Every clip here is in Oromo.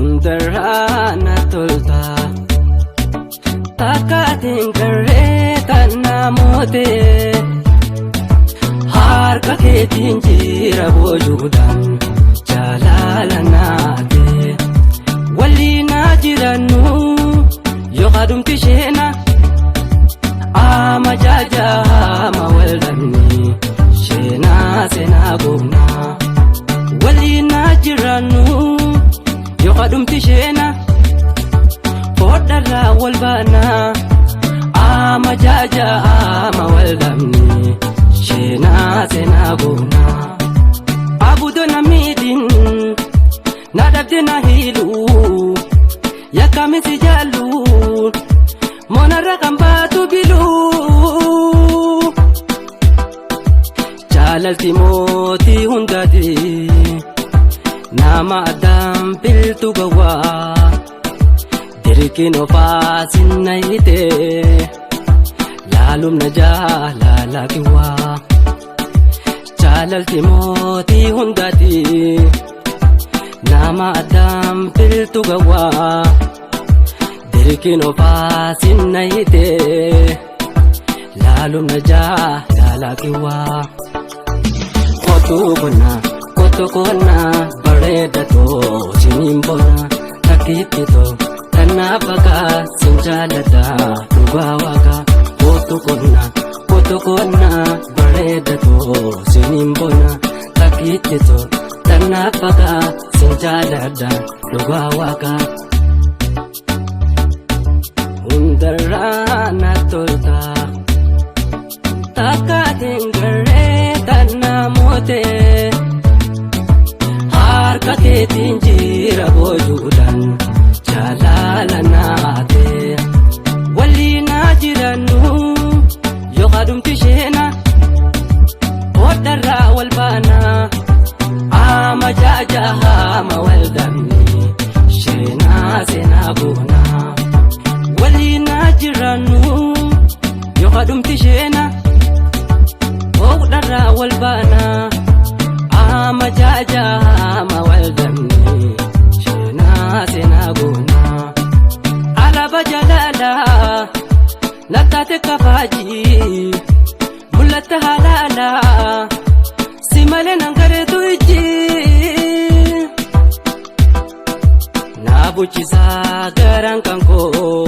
Hundarraa na tolta. Takkaatiin garree tannaa mootee. Harka keetiin jira boojuudhaan jaalala naate. Waliin haa jirannu yoo kadhumti isheena. Ama jaajaama wal dhabne sheenaa seenaa goonaa. Waliin haa jirannu yoo kadhumti isheena. Hodharraa wal baanaa. Ama jaajaama wal dhabne sheenaa seenaa goonaa. Abudoo na miidhin na dhabde na hiilu yakkamisi jaallu monarra kan baatu biluu. Jaalalti mootii hundaati nama addaan biltu gawwaa dirqiin ofaa sinna hiite laalumna jaalala kiwwaa. Jaalalti mootii hundaati nama addaan biltu gawwaa dirqiin ofaa sinna hiite laalumna jaalala kiwwaa. Kootu konnaa kootu konnaa bareeda too siniin bona takkiitti too tanaaf akka sin jaalladha dhugaa waaqa. Kootu konnaa kootu konnaa bareeda too siniin bona takkiitti too tanaaf akka sin jaalladha dhugaa waaqa. Hundarraa na tolta. Takkaatiin garree tannaa mootee. Harka keetiin jira boojuudhaan jaalala naate. Waliin haa jirannu yoo kadhumti isheena. Hodharraa wal baanaa. Ama jaajaama wal dhabne sheenaa seenaa goonaa. Waliin haa jirannu yoo kadhumti isheena. Hodharraa wal baanaa. Ama jaajaama wal dhabne sheenaa seenaa goonaa. Alaaba jaalala lattaate kafaajii mul'atta halaala si malee nan gareetu ijji. Na bulchisaa garaan kan koo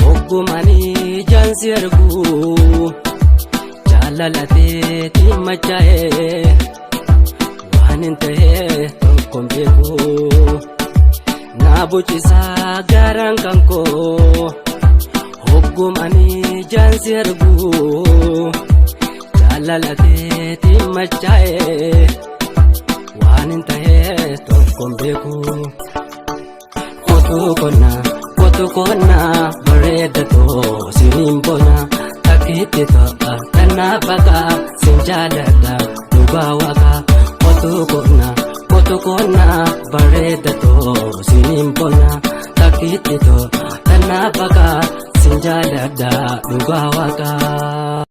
hoggumanii jaansi argu jaalalateetiin machaa'ee waan hin ta'ee tokko hin beeku. Na bulchisaa garaan kan koo hoggumanii jaansi argu jaalalateetiin machaa'ee waan hin ta'ee tokko hin beeku. Kootu konnaa kootu konnaa bareeda too siniin bona takkiitti to'a tanaaf akka sin jaalladha dhugaa waaqa. Kootu konnaa kootu konnaa